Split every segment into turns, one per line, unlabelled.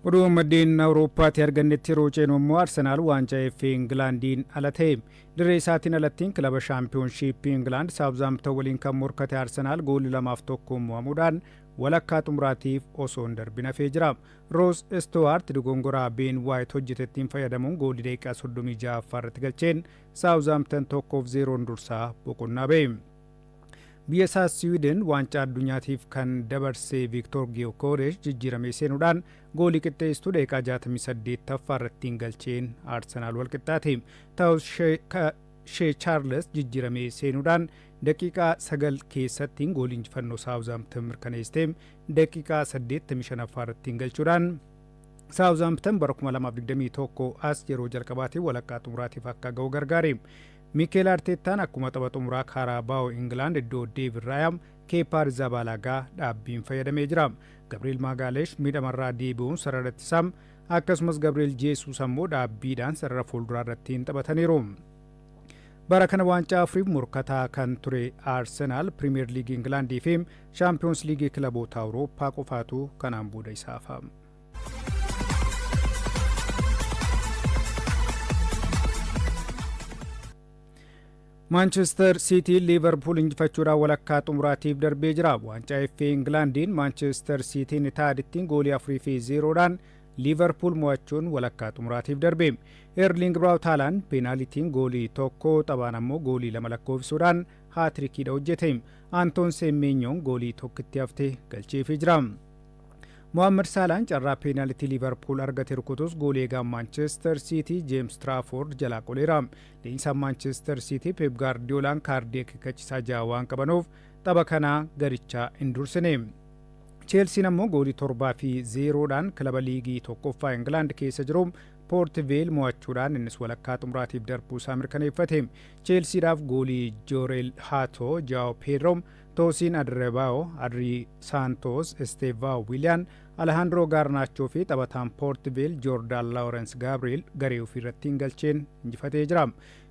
Oduu maddeen Awurooppaatti argannetti yeroo ceenu immoo, Arsenaal waancaa FA Ingilaandiin ala ta'e. Dirree isaatiin alattiin kilaba Shaampiyoonshiippii Ingilaand Saawuzaamton waliin kan morkate Arsenaal goolii 2-1 mo'amuudhaan walakkaa xumuraatiif osoo hin darbin hafee jira. Roos Istuwaart dogongoraa Been Waayit hojjetettiin fayyadamuun goolii daqiiqaa 36ffaa irratti galcheen Saawuzaamton 1-0n dursaa boqonnaa ba'e. Biyya isaa Siwiidin waancaa addunyaatiif kan dabarse Viiktoor Giyokooresh jijjiiramee seenuudhaan goolii qixxeessituu daqiiqaa 68ffaa irratti galcheen Arsenaal wal qixxaate. Ta'us, Shee Chaarles jijjiiramee seenuudhaan daqiiqaa 9 keessatti goolii injifannoo Saawuzaamton mirkaneessite daqiiqaa 85ffaa irratti galchuudhaan Saawuzaamton bara 2021 as yeroo jalqabaatiif walakkaa xumuraatiif akka ga'u gargaare. Miikeel Arteettaan akkuma tapha xumuraa Kaaraabaa'oo Ingilaand iddoo Deevid Raayaa Keepaa Arrizabalagaa dhaabbiin fayyadamee jira. Gabriel Maagaalesh miidhamarraa deebi'uun sarara ittisaa, akkasumas Gabriel Jeesuus ammoo dhaabbiidhaan sarara fuulduraa irratti taphataniiru. Bara kana waancaa afuriif morkataa kan ture Arsenaal Piriimiyer Liigii Ingilaandii fi Shaampiyoons Liigii kilaboota Awurooppaa qofaatu kanaan booda isaaf. Maanchestar Siitiin Liivarpuul injifachuudhaan walakkaa xumuraatiif darbee jira. Waancaa FA Ingilaandiin Maanchestar Siitiin Itaadittiin goolii 4-0dhaan Liivarpuul mo'achuun walakkaa xumuraatiif darbe. Erling Braut Haaland peenaalitiin goolii tokko, taphaan ammoo goolii lama lakkoofsuudhaan haatirikiidha hojjete. Antoon Seemeenyoon goolii tokkitti haftee galcheefii jira. Mohaammed Saalaan carraa peenaalitii Liivarpuul argate rukutus goolii eegaa Maanchestar Siitii Jeems Tiraafoord jalaa qoleera. Leenjisaan Maanchestar Siitii Pep Gaardiyoolaan kaardii akeekkachiisaa ja'a waan qabanuuf tapha kanaa garichaa hin dursine. Cheelsiin ammoo goolii 7-0dhaan kilaba liigii tokkoffaa Ingilaand keessa jiru Poort Veel mo'achuudhaan innis walakkaa xumuraatiif darbuu isaa mirkaneeffate. Cheelsiidhaaf goolii Jooreel Haato, Jaao Pedro, Toosiin Adrebaao, Adrii Saantos, Esteevao Wiiliyaan, Alejandro Gaarnaachoo fi taphataan Poort Veel Joordaan Laawurens Gaabriel garee ofii irratti hin galcheen injifatee jira.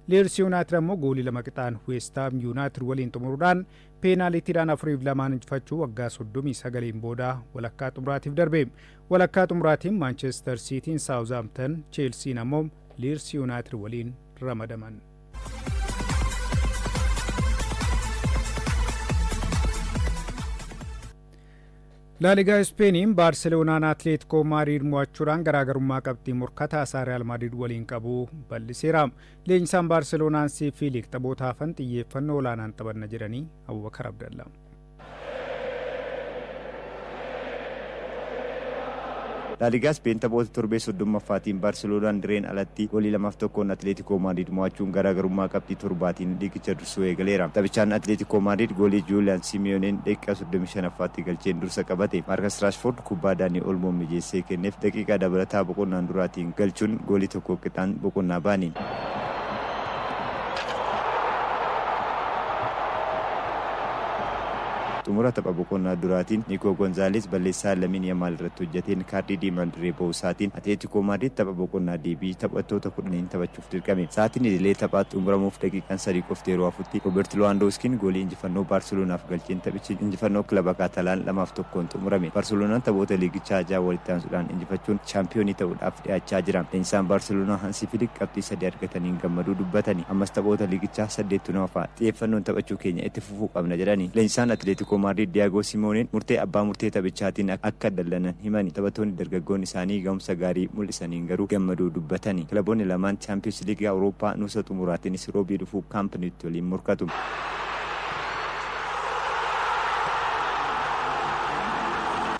Leeds Yuunaayitid ammoo goolii lama qixaan Weestaam Yuunaayitid waliin xumuruudhaan peenaalitiidhaan 4-2n injifachuu waggaa 39n booda walakkaa xumuraatiif darbe. Walakkaa xumuraatiin Maanchestar Siitiin Saawuzaamton, Cheelsiin ammoo Leeds Yuunaayitid waliin ramadaman. Laaligaa Ispeeniin Baarseloonaan Atleetikoo Maadriid mo'achuudhaan garaagarummaa qabxii morkataa isaa Real Maadriid waliin qabu bal'iseera. Leenjisaan Baarseloonaan Hansi Fiiliik taphoota hafan xiyyeeffannoo olaanaan taphanna jedhanii. Abubakar Abdallaa.
Laaligaa Ispeen taphoota torbee 30ffaatiin Baarseloonaan direen alatti goolii 2-1n Atleetikoo Maadriid mo'achuun garaagarummaa qabxii torbaatiin liigicha dursuu eegaleera. Taphichaan Atleetikoo Maadriid goolii Juuliyaan Simiyooneen daqiiqaa 35ffaatti galcheen dursa qabate. Maarkas Raashfoord kubbaa Daanii Olmoon mijeessee kenneef daqiiqaa dabalataa boqonnaan duraatiin galchuun goolii tokko qixaan boqonnaa ba'ani. Xumura tapha boqonnaa duraatiin Nikoo Gonzaaleez balleessaa Lamiin Yamaal irratti hojjeteen kaardii diimaan dirree ba'uu isaatiin Atleetikoo Maadriid tapha boqonnaa deebii taphattoota 10n taphachuuf dirqame. Sa'aatiin idilee taphaa xumuramuuf daqiiqaan 3 qofti yeroo hafutti Rooberti Lowaandowskiin goolii injifannoo Baarseloonaaf galcheen taphichi injifannoo kilaba Kaatalaan 2-1n xumurame. Baarseloonaan taphoota liigichaa ja'a walitti aansuudhaan injifachuun shaampiyoonii ta'uudhaaf dhiyaachaa jira. Leenjisaan Baarseloonaa Hansi Filik qabxii sadii argataniin gammaduu dubbatani. Ammas taphoota liigichaa saddeettu nu hafa. Xiyyeeffannoon taphachuu keenya itti fufuu qabna jedhani. Leenjisaan Atleetikoo Maadriid Diyaagoo Simooneen murtee abbaa murtee taphichaatiin akka dallanan himani. Taphattoonni dargaggoon isaanii gahumsa gaarii mul'isaniin garuu gammaduu dubbatani. Kilaboonni lamaan Chaampiyoons Liigii Awurooppaa nuusa xumuraatiinis Roobii dhufu Kaamp Nuutti waliin morkatu.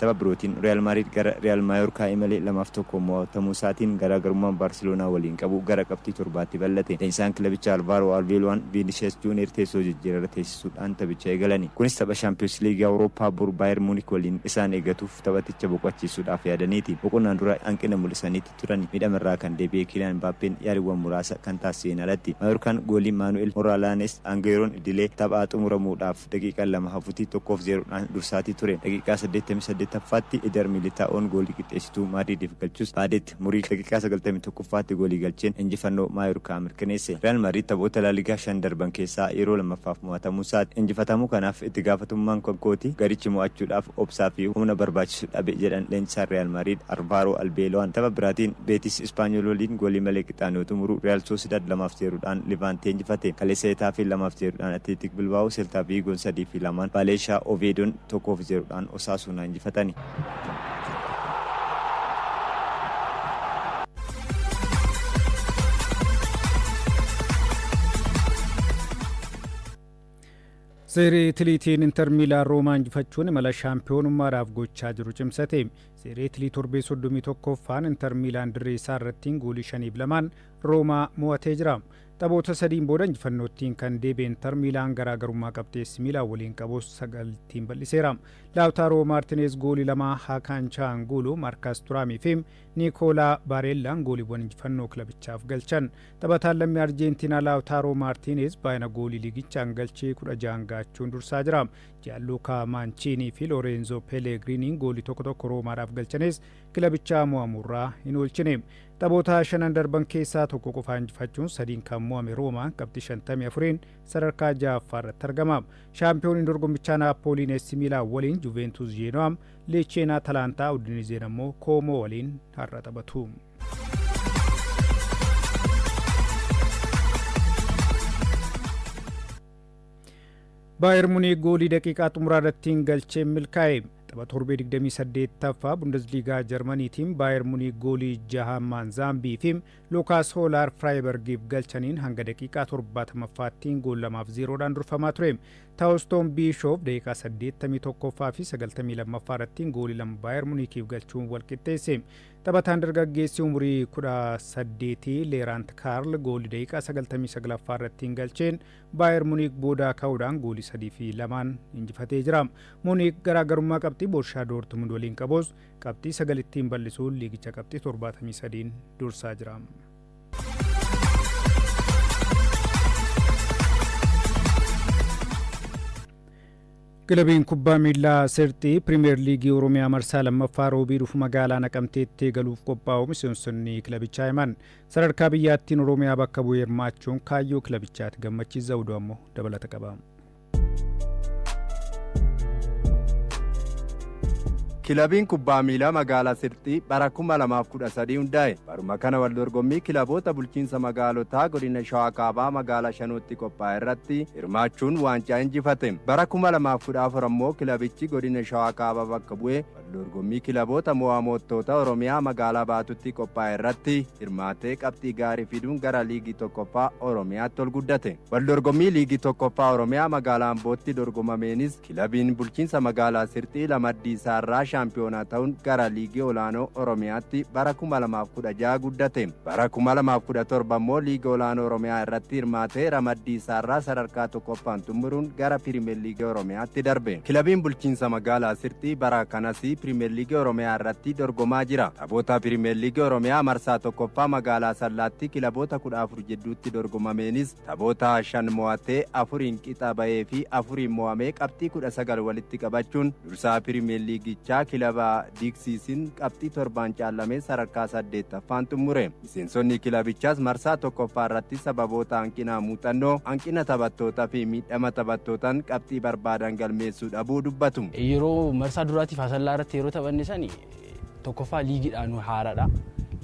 Tapha birootiin Riyaal Maadriid gara Riyaal Maayoorkaa imalee 2-1n mo'atamuu isaatiin garaagarummaan Baarseloonaa waliin qabu gara qabxii torbaatti bal'ate. Leenjisaan kilabichaa Alvaaroo Arbeeluwaan Viinishees Juuniyer teessoo jijjiirarra teessisuudhaan taphicha eegalani. Kunis tapha Shaampiyoons Liigii Awurooppaa boru Baayer Muunik waliin isaan eegatuuf taphaticha boqochiisuudhaaf yaadaniiti. Boqonnaan dura hanqina mul'isaniiti turani. Miidhamarraa kan deebi'e Kiiliyaan Mbaappeen yaaliiwwan muraasa kan taasiseen alatti. Maayoorkaan goolii Maanu'el Moraalaanes hanga yeroon idilee taphaa xumuramuudhaaf daqiiqaan 2 hafuti 1-0dhaan dursaatii ture. Daqiiqaa 88 88ffaatti Eder Militaa'oon goolii qixxeessituu Maadridiif galchus, Paadeet murii daqiiqaa 91ffaatti goolii galcheen injifannoo Maayorkaa mirkaneesse. Real Madrid taphoota Laaligaa shan darban keessaa yeroo lammaffaaf mo'atamuu isaati. Injifatamuu kanaaf itti gaafatamummaan kan kooti, garichi mo'achuudhaaf obsaa fi humna barbaachisu dhabe, jedhan leenjisaan Real Madrid Alvaaro Arbeloaan. Tapha biraatiin Beetis Ispaanyol waliin goolii malee qixaan yoo xumuru, Real Sociedad 2-0dhaan Livaantee injifate. Kaleessa Hetaafeen 2-0dhaan Atleetik Bilbaa'oo, Seltaa Viigoon 3-2n Vaaleenshaa, Oveedoon 1-0dhaan Osaasuunaa injifatani.
Seerii Itiliitiin Inter Miilaan Roomaa injifachuun imala shaampiyoonummaadhaaf gochaa jiru cimsate. Seerii Itilii torbee 31ffaan Inter Miilaan dirree isaa irrattiin goolii 5-2n Roomaa mo'atee jira. Taphoota sadiin booda injifannoottiin kan deebi'e Inter Miilaan garaagarummaa qabxeessi Miilaan waliin qabu sagaltiin bal'iseera. Laawutaaroo Maartineez goolii lama, Haakaan Chaanguulu, Maarkaas Turaamii fi Niikoolaa Baareellaan gooliiwwan injifannoo kilabichaaf galchan. Taphataan lammii Arjentiinaa Laawutaaroo Maartineez baay'ina goolii liigichaan galchee 16 gaachuun dursaa jira. Gianluca Mancini fi Lorenzo Pellegriniin goolii tokko tokko Roomaadhaaf galchanis kilabichaa mo'amurraa hin oolchine. Taphoota shanan darban keessaa tokko qofaa injifachuun sadiin kan mo'ame Roomaan qabxii 54n sadarkaa ja'affaa irratti argama. Shaampiyooniin dorgommichaa Naappooliin AC Miilaan waliin, Juventus Genoa, Leecheen Atalantaa, Udinizeen ammoo Koomoo waliin har'a taphatu. Baayer Muniik goolii daqiiqaa xumuraa irratti galchee milkaa'e. Tapha torbee 28ffaa Bundesliigaa Jarmaniitiin Baayer Muniik goolii jaha Maanzaambii fi Lukaas Hoolaar Firaayibergiif galchaniin hanga daqiiqaa 70ffaattiin gool 2-0dhaan durfamaa ture. Taawustoon Biishoof daqiiqaa 81ffaa fi 92ffaa irratti goolii lama Baayer Muniikiif galchuun wal qixxeesse. Taphataan dargaggeessi umurii 18 Leeraant Kaarl goolii daqiiqaa 99ffaa irratti galcheen Baayer Muniik boodaa ka'uudhaan goolii 3-2n injifatee jira. Muniik garaagarummaa qabxii Borshaa Doortmund waliin qabus qabxii sagalittiin bal'isuun liigicha qabxii 73n dursaa jira. Kilabiin kubbaa miilaa Sirxii Pirimeer Liigii Oromiyaa marsaa lammaffaa roobii dhufu magaalaa Naqamteetti galuuf qophaa'u miseensonni kilabichaa himan. Sadarkaa biyyaattiin Oromiyaa bakka bu'ee hirmaachuun kaayyoo kilabichaati. Gammachiis Zawuduu ammoo dabalata qaba.
Kilabiin kubbaa miilaa magaalaa Sirxii bara 2013 hundaa'e. Baruma kana wal dorgommii kilaboota bulchiinsa magaalotaa godina Shawaa Kaabaa magaalaa Shanuutti qophaa'e irratti hirmaachuun waancaa injifate. Bara 2014 ammoo kilabichi godina Shawaa Kaabaa bakka bu'ee wal dorgommii kilaboota mo'amtoota Oromiyaa magaalaa Baatutti qophaa'e irratti hirmaatee qabxii gaarii fiduun gara liigii tokkoffaa Oromiyaatti ol guddate. Wal dorgommii liigii tokkoffaa Oromiyaa magaalaa Ambootti dorgomameenis kilabiin bulchiinsa magaalaa Sirxii lamaddii isaarraa shaampiyoonaa ta'uun gara liigii olaanoo Oromiyaatti bara 2016 guddate. Bara 2017 immoo liigii olaanoo Oromiyaa irratti hirmaatee ramaddii isaarraa sadarkaa tokkoffaan xumuruun gara Pirimeer Liigii Oromiyaatti darbe. Kilabiin bulchiinsa magaalaa Sirxii bara kanas Pirimeer Liigii Oromiyaa irratti dorgomaa jira. Taphoota Pirimeer Liigii Oromiyaa marsaa tokkoffaa magaalaa Sallaatti kilaboota 14 jidduutti dorgomameenis taphoota shan mo'atee, afuriin qixa bahee fi afuriin mo'amee qabxii 19 walitti qabachuun dursaa Pirimeer Liigichaa kilaba Diiksiisin qabxii torbaan caalamee sadarkaa saddeettaffaan xumure. Miseensonni kilabichaas marsaa tokkoffaa irratti sababoota hanqina muuxannoo, hanqina taphattootaa fi miidhama taphattootaan qabxii barbaadan galmeessuu dhabuu dubbatu.
Yeroo marsaa duraatiif Asallaa irratti yeroo taphanne sani, tokkoffaa liigiidhaan haaraadha.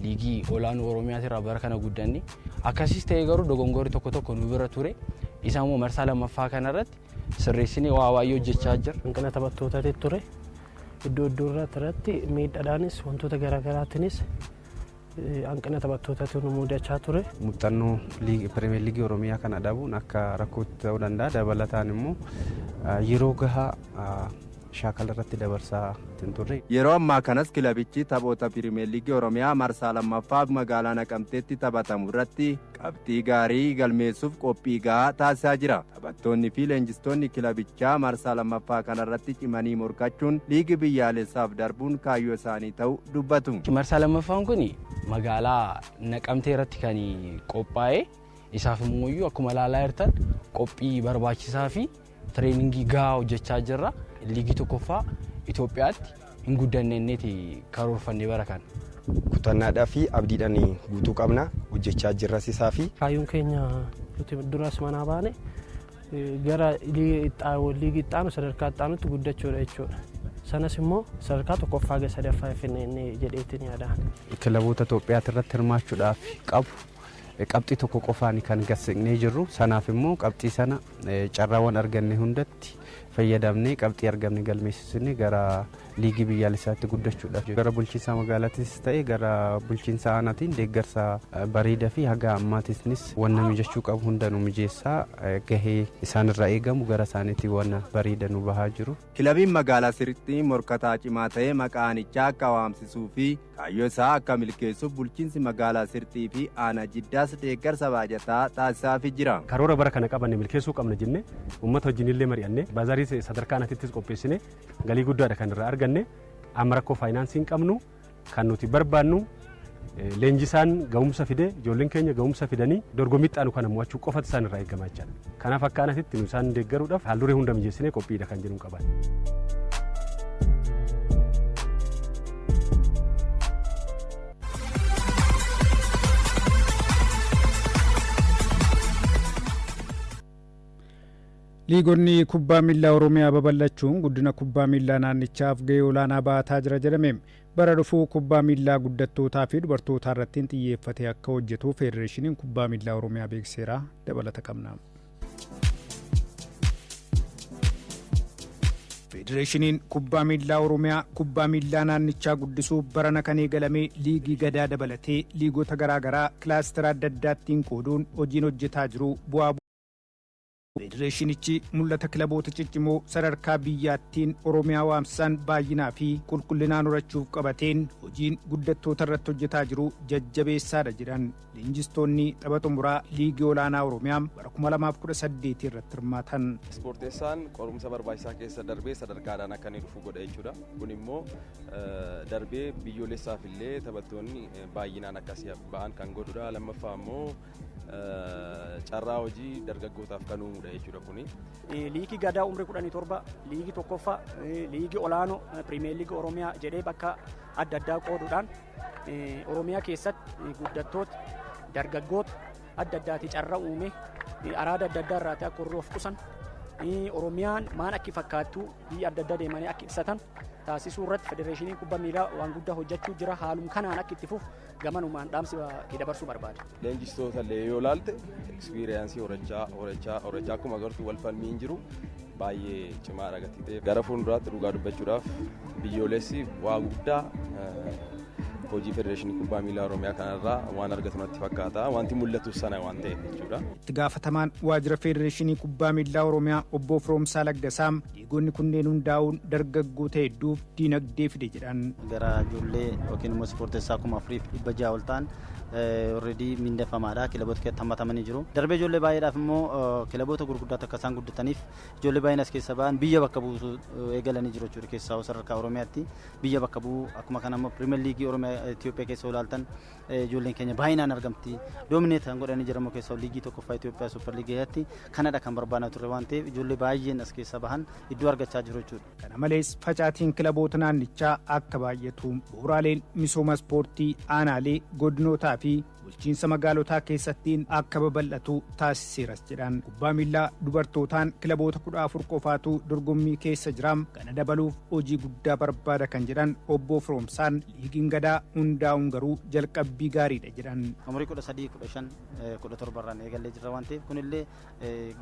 Liigii olaanoo Oromiyaatirraa bara kana guddanne. Akkasis ta'ee garuu dogongorri tokko tokko nu bira ture. Isa immoo marsaa lammaffaa kanarratti sirreessinee waa baay'ee hojjechaa jira.
Hanqina taphattootaati ture. Iddoo iddoo irratti miidhadhaanis wantoota garaagaraatiinis hanqina taphattootaatu nu mudachaa ture.
Muuxannoo Pirimeer Liigii Oromiyaa kana dhabuun akka rakkootti ta'uu danda'a. Dabalataan immoo yeroo gahaa shaakala irratti dabarsaa hin turre.
Yeroo ammaa kanas kilabichi taphoota Pirimeer Liigii Oromiyaa marsaa lammaffaa magaalaa Naqamteetti taphatamu irratti qabxii gaarii galmeessuuf qophii gahaa taasisaa jira. Taphattoonni fi leenjistoonni kilabichaa marsaa lammaffaa kanarratti cimanii morkachuun liigii biyyaalessaaf darbuun kaayyoo isaanii ta'uu dubbatu.
Marsaa lammaffaan kun magaalaa Naqamtee irratti kan qophaa'e, isaaf immoo akkuma ilaalaa jirtan qophii barbaachisaa fi training gahaa hojjechaa jirra. Liigii tokkoffaa Itoophiyaatti Hin guddanne inneeti karoorfanne bara kana.
Kutannaadhaa fi abdiidhaan guutuu qabna, hojjechaa jirras isaa fi.
Kaayyoon keenya nuti duras manaa baane gara liigii ittaanu, sadarkaa ittaanutti guddachuudha jechuudha. Sanas immoo sadarkaa tokkoffaa ga sadaffaa finne jedheetiin yaadaan.
Kilaboota Itoophiyaati irratti hirmaachuudhaaf qabu qabxii tokko qofaan kan gasiqnee jirru. Sanaaf immoo qabxii sana carraawwan arganne hundatti fayyadamnee, qabxii argamne galmeessisne gara liigii biyyaalessaatti guddachuudhaaf, gara bulchiinsa magaalaattis ta'e gara bulchiinsa aanaatiin deeggarsa bareedaa fi haga ammaatiinis wanna mijachuu qabu hunda nu mijeessaa, gahee isaanirraa eegamu gara isaaniitti wanna bareeda nu bahaa jiru.
Kilabiin magaalaa Sirxii morkataa cimaa ta'ee maqaa aanichaa akka waamsisuu fi kaayyoo isaa akka milkeessuuf bulchiinsi magaalaa Sirxii fi aanaa Jiddaas deeggarsa baajataa taasisaafii jira.
Karoora bara kana qabanne milkeessuu qabna jenne uummata wajjin illee mari'anne, baazarii sadarkaa aanaatittis qopheessine, galii guddaadha kan irraa arganne. Amma rakkoo faayinaansii hin qabnu. Kan nuti barbaannu leenjisaan ga'umsa fide, ijoolleen keenya ga'umsa fidanii dorgommii xaanu kana mo'achuu qofatu isaan irraa eegama jechaadha. Kanaaf akka aanaatitti nu isaan deeggaruudhaaf haalduree hunda mijeessinee qophiidha kan jedhu qaban.
Liigonni kubbaa miillaa Oromiyaa babal'achuun guddina kubbaa miillaa naannichaaf gahee olaanaa baataa jira jedhame. Bara dhufuu kubbaa miillaa guddattootaa fi dubartootaa irratti xiyyeeffatee akka hojjetu Feedereeshiniin Kubbaa Miillaa Oromiyaa beeksiseera. Dabalata qabna. Feedereeshiniin Kubbaa Miillaa Oromiyaa kubbaa miillaa naannichaa guddisuuf barana kan eegalame liigii gadaa dabalatee liigota garaagaraa kilaastera adda addaattiin qooduun hojiin hojjetaa jiru bu'aa. Federeeshinichi mul'ata kilaboota ciccimoo sadarkaa biyyaattiin Oromiyaa waamsisan baay'inaa fi qulqullinaan horachuuf qabateen hojiin guddattoota irratti hojjetaa jiru jajjabeessaadha jedhan leenjistoonni tapha xumuraa liigii olaanaa Oromiyaa bara 2018 irratti hirmaatan.
Ispoorteessaan qorumsa barbaachisaa keessa darbee sadarkaadhaan akka inni dhufu godha jechuudha. Kun immoo darbee biyyoolessaaf illee taphattoonni baay'inaan akkasii ba'an kan godhudha. Lammaffaa immoo carraa hojii dargaggootaaf kan uumudha jechuudha kuni.
Liigii gadaa umrii 17, liigii tokkoffaa, liigii olaanoo, pirimeer liigii Oromiyaa jedhee bakka adda addaa qooduudhaan Oromiyaa keessatti guddattoota, dargaggoota adda addaati carraa uume, araada adda addaa irraa akka of qusan, Oromiyaan maan akki fakkaattu biyya adda addaa deemanii akka ibsatan taasisuu irratti federeeshiniin kubbaa miilaa waan guddaa hojjechuu jira. Haalum kanaan akka itti fufu gamanumaan dhaamsi dabarsuu barbaada.
Leenjistoota illee yoo ilaalte, experience horachaa horachaa horachaa akkuma agartu wal falmiin jiru baay'ee cimaadha gatii ta'e. Gara fuulduraatti dhugaa dubbachuudhaaf biyyoolessi waa guddaa hojii Federeeshinii Kubbaa Miilaa Oromiyaa kanarraa waan argatu natti fakkaata. Wanti mul'atu sana waan ta'eef jechuudha.
Itti gaafatamaan waajjira Federeeshinii Kubbaa Miilaa Oromiyaa obbo Firoomsaa Laggasaam liigonni kunneen hundaa'uun dargaggoota hedduuf diinagdee fide jedhan.
Gara ijoollee yookiin immoo ispoorteessaa 4600 ol ta'an already mindeeffamaadha. Kilaboota keessatti hammatamanii jiru. Darbee ijoollee baay'eedhaaf immoo kilaboota gurguddaatti akka isaan guddataniif ijoollee baay'een as keessa ba'an biyya bakka buusuu eegalanii jiru jechuudha. Keessaa sadarkaa Oromiyaatti biyya bakka bu'uu, akkuma kana immoo pirimeer liigii Oromiyaa Itoophiyaa keessa olaaltan ijoolleen keenya baay'inaan argamti. Dominate kan godhanii jiramu keessaa liigii tokkoffaa Itoophiyaa, super liigii keessatti kanadha kan barbaadaa turre waan ta'eef ijoollee baay'een as keessa bahan iddoo argachaa jiru jechuudha.
Kana malees facaatiin kilaboota naannichaa akka baay'atu, bu'uuraaleen misooma ispoortii aanaalee, godinootaa fi bulchiinsa magaalotaa keessattiin akka babal'atu taasiseeras jedhan. Kubbaa miillaa dubartootaan kilaboota 14 qofaatu dorgommii keessa jira. Kana dabaluuf hojii guddaa barbaada kan jedhan obbo Firoomsaan, liigiin gadaa hundaa'uun garuu jalqabbii gaariidha jedhan.
Umurii 13, 15, 17 irraan eegallee jirra waan ta'eef kunillee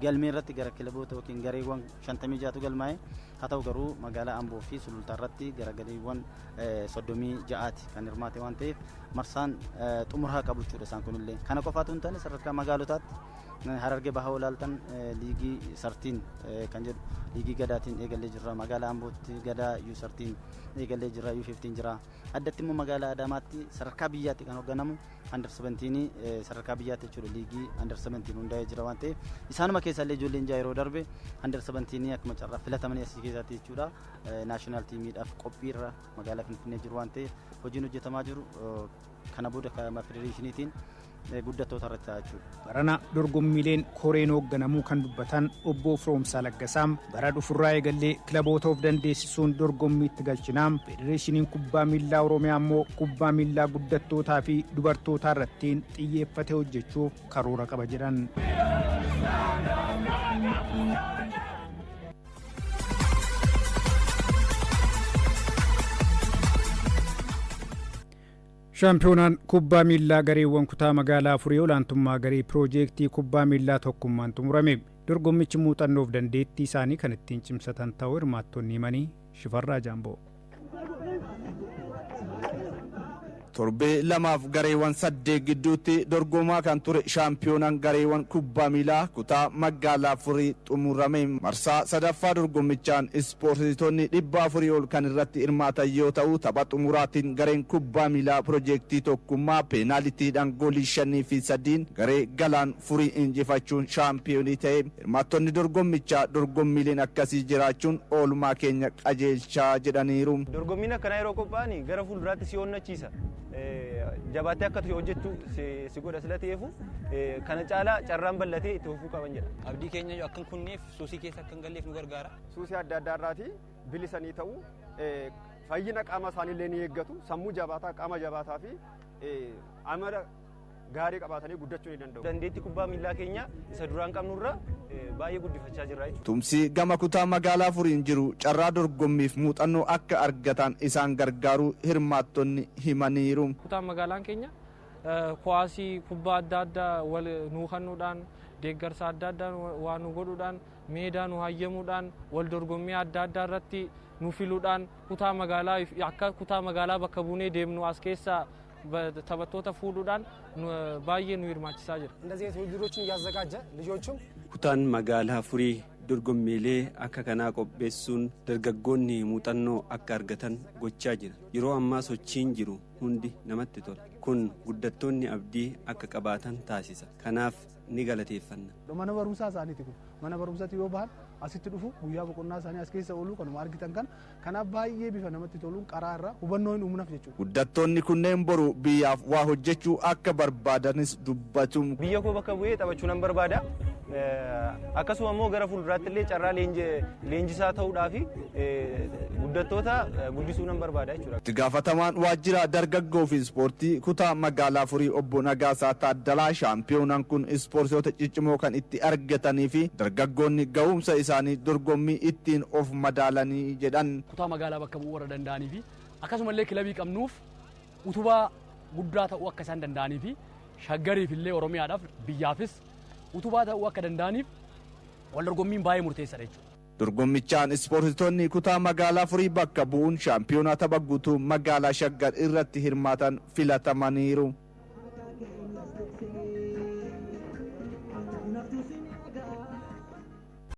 galmee irratti gara kilaboota yookiin gareewwan 56tu galmaa'e. Haa ta'u garuu magaalaa Amboo fi Sulultaa irratti gara gareewwan 36ti kan hirmaate waan ta'eef marsaan xumuraa qabu jechuudha isaan kunillee. Kana qofaatu hin taane, sadarkaa magaalotaatti Harargee Bahaa olaaltan liigii 13 kan jedhu liigii gadaatiin eegallee jirra. Magaalaa Ambootti gadaa U 13 eegallee jirra, U 15 jira. Addatti immoo magaalaa Adaamaatti sadarkaa biyyaatti kan hoogganamu under 17, sadarkaa biyyaatti jechuudha, liigii under 17 hundaa'ee jira waan ta'eef isaanuma keessallee ijoolleen ja'a yeroo darbe under 17 akkuma carraa filatamanii asii keessatti jechuudha national teamiidhaaf qophiirra magaalaa Finfinnee jiru waan ta'eef hojiin hojjetamaa jiru kana booda federeeshiniitiin Guddattoota irratti ta'a jechuudha.
Barana dorgommiileen koreen hoogganamuu kan dubbatan obbo Firoomsaa Laggasaam, bara dhufurraa eegallee kilaboota of dandeessisuun dorgommiitti galchinaam, Federeeshiniin Kubbaa Miillaa Oromiyaa immoo kubbaa miillaa guddattootaa fi dubartootaa irrattiin xiyyeeffatee hojjechuuf karoora qaba jedhan. Shaampiyoonaan kubbaa miillaa gareewwan kutaa magaalaa afurii olaantummaa garee Piroojeektii Kubbaa Miillaa Tokkummaan xumurame. Dorgommichi muuxannoof dandeettii isaanii kan ittiin cimsatan ta'uu hirmaattonni himanii. Shifarraa Jaamboo.
Torbee lamaaf gareewwan saddeet gidduutti dorgomaa kan ture shaampiyoonaan gareewwan kubbaa miilaa kutaa magaalaa Furii xumurame. Marsaa sadaffaa dorgommichaan ispoortitoonni 400 ol kan irratti hirmaatan yoo ta'u, tapha xumuraatiin gareen kubbaa miilaa Piroojeektii Tokkummaa peenaalitiidhaan goolii 5-3n garee Galaan Furii injifachuun shaampiyoonii ta'e. Hirmaattonni dorgommichaa dorgommiileen akkasii jiraachuun oolmaa keenya qajeelchaa jedhaniiru.
Dorgommiin akkanaa yeroo qophaa'an gara fuulduraatti si onnachiisa. Jabaattee akka hojjettu si godha sila ta'eefu, kana caalaa carraan bal'atee itti fufuu qaban jedha.
Abdii keenya akka hin kunneef, suusii keessa akka hin galleef nu gargaara.
Suusii adda addaa irraatii bilisanii ta'uu, fayyina qaama isaaniillee ni eeggatu, sammuu jabaataa, qaama jabaataa fi amala gaarii qabaatanii guddachuu ni danda'u.
Dandeettii kubbaa miillaa keenya isa duraan qabnurra baay'ee guddifachaa jirra jechuudha.
Tumsi gama kutaa magaalaa Furiin jiru carraa dorgommiif muuxannoo akka argatan isaan gargaaru hirmaattonni himaniiru.
Kutaa magaalaan keenya kuwaasii kubbaa adda addaa wal nuu kennuudhaan, deeggarsa adda addaa waa nu godhuudhaan, meedaa nu hayyamuudhaan, wal dorgommii adda addaa irratti nu filuudhaan, kutaa magaalaa akka kutaa magaalaa bakka buunee deemnu as keessaa taphattoota fuudhuudhaan baay'ee nu hirmaachisaa jira.
እንደዚህ አይነት ውድድሮችን እያዘጋጀ ልጆቹም
Kutaan magaalaa Furii dorgommiilee akka kanaa qopheessuun dargaggoonni muuxannoo akka argatan gochaa jira. Yeroo ammaa sochiin jiru hundi namatti tola. Kun guddattoonni abdii akka qabaatan taasisa. Kanaaf ni galateeffanna.
Mana barumsaa isaaniiti kun. Mana barumsaatti yoo bahan asitti dhufu, guyyaa boqonnaa isaanii as keessa oolu, kanuma argitan kana. Kanaaf baay'ee bifa namatti toluun karaa irraa hubannoo hin uumnaaf jechuudha.
Guddattoonni kunneen boru biyyaaf waa hojjechuu akka barbaadanis dubbatu.
Biyya koo bakka bu'ee taphachuu nan barbaada. Akkasuma immoo gara fuulduraatti illee carraa leenjisaa ta'uudhaa fi guddattoota guddisuu nan barbaada jechuudha.
Itti gaafatamaan waajjira dargaggoo fi ispoortii kutaa magaalaa Furii obbo Nagaasaa Taaddalaa, shaampiyoonaan kun ispoortoota ciccimoo kan itti argatanii fi dargaggoonni ga'umsa isaanii dorgommii ittiin of madaalanii jedhan.
Kutaa magaalaa bakka bu'uu warra danda'anii fi akkasumallee kilabii qabnuuf utubaa guddaa ta'uu akka isaan danda'anii fi Shaggariif illee, Oromiyaadhaaf, biyyaafis utubaa ta'uu akka danda'aniif wal dorgommiin baay'ee murteessaadha jechuudha.
Dorgommichaan ispoortitoonni kutaa magaalaa Furii bakka bu'uun shaampiyoonaa tapha guutuu magaalaa Shaggar irratti hirmaatan filatamaniiru.